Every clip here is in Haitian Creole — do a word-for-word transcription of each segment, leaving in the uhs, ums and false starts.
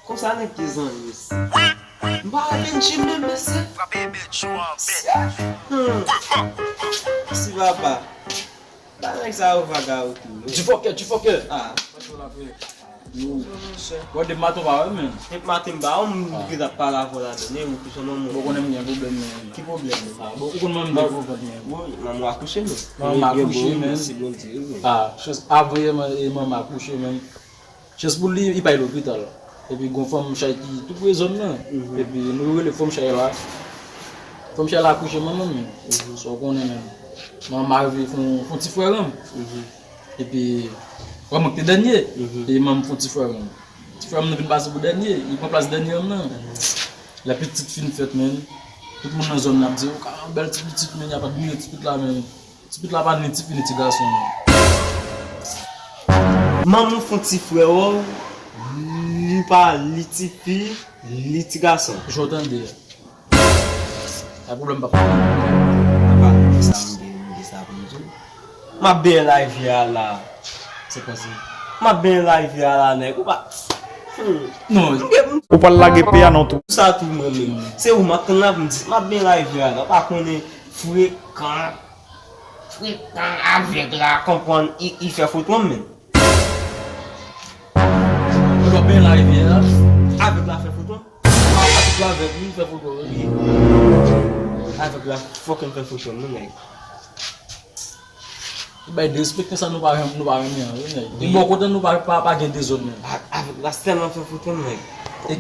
Konsa nèg ki zanmi. M pa wè Benji menm, mesye. Hmm. Si papa. Ba nèg sa yo vaga yo tou. Jifòkè, jifòkè. Ah. Yo, gade maten pa wè, men. Depi maten m ba w, m gentan pale avè w ladan, men ou pito manman. Bon, konnen m gen pwoblèm, men. Ki pwoblèm? Ah, bon, ou konn manman m gen pwoblèm, men. Bon, manman akouche, men. Manman akouche, men. Mèsi Bondye, wi, men. Ah, chans, avè, e manman akouche, men. Chans pou li, li pa al lopital. Epi gon fanm chay ki tou pre zòn nan. Mhm. Epi nou rele fanm chay la. Fanm chay la akouche manman m. Mhm. Sa w konnen menm. Manman m arive fon, fon ti frè m. Mhm. Epi, wè mwen k te dènye. Mhm. Epi manman m fon ti frè m. Ti frè m nan vin pase pou dènye. Li pran plas dènye m nan. Mhm. Lè pitit fin fèt, menm. Tout moun nan zòn nan ap di, "O, ka yon bèl ti pitit, menm, y ap admire ti pitit la, menm." Ti pitit la pa ni tifi ni ti gason, non. Manman w fon ti frè w, li pa li tifi, li ti gason. Jan w tande a. Ay pwoblèm pa fè. Apa, sa m gen, m gen sa pou m di w. M ap benyen larivyè a la. Se kòmsi. M ap benyen larivyè a la, nèg. Ou pa. Hmm. Non. M gen, m Ou pral lage pye a nan twou. Sa tou mwen menm. Se ou m ap tann la pou m di, m ap benyen larivyè a la. Pa konnen frekan. Frekan avèg la konprann i, i fè foto m menm. Ou dwe benyen larivyè a. Avèg la fè foto m. Avèg la avèg, wi, fè foto, wi. Avèg la fòk m fè foto m, non, nèg. Bay derespekte sa nou pa renmen, nou pa renmen an, wi, nèg. Wi. Bò kote nou pa, pa, pa gen dezòd, men. A, avèg la sèlman fè foto m, nèg. E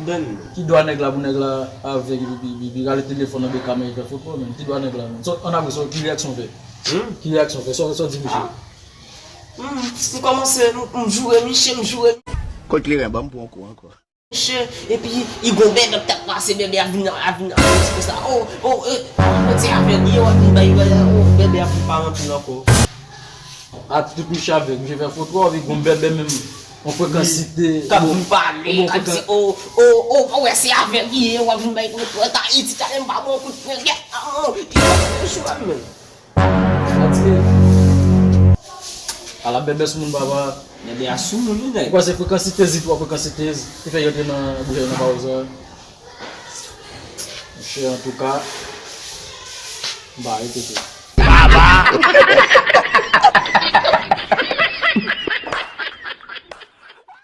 ki dwa nèg la pou nèg la avèg, epi, epi, epi rale telefòn nan bèk kamera, fè foto, men. Ki dwa nèg la, men. So, ann apre, so, ki reyaksyon w fè? Hmm? Ki reyaksyon w fè? So, so, di misye. Ah. Hmm, m kòmanse, m, m joure misye, m joure. Kot kleren, ban m pran yon kou ankò. Misye, epi, i gon bèbè k t ap pase, bèbè a vin, a vin, a vin di konsa, o, o, e, mwen se avèg ye, w ap vin bay, o, bèbè a vin pa anpil ankò. A tout misye avèg, misye fè foto, epi gon bèbè menm, yon frekansite, k ap vin pale, k ap di, o, o, o, ou wè se avèg ye, w ap vin bay kout pwen, Ayiti, talè m pa bon kout pwen, gèt, a, o, i pa fè chwa, men. Sa di, ala bèbè sou moun, papa. Bèbè a sou moun, wi, nèg. Ou kwè se frekansitez li, twò frekansitez, ki fè y antre nan boujay nan pawòz la. Monchè, antouka, m pa rete tou. Baba!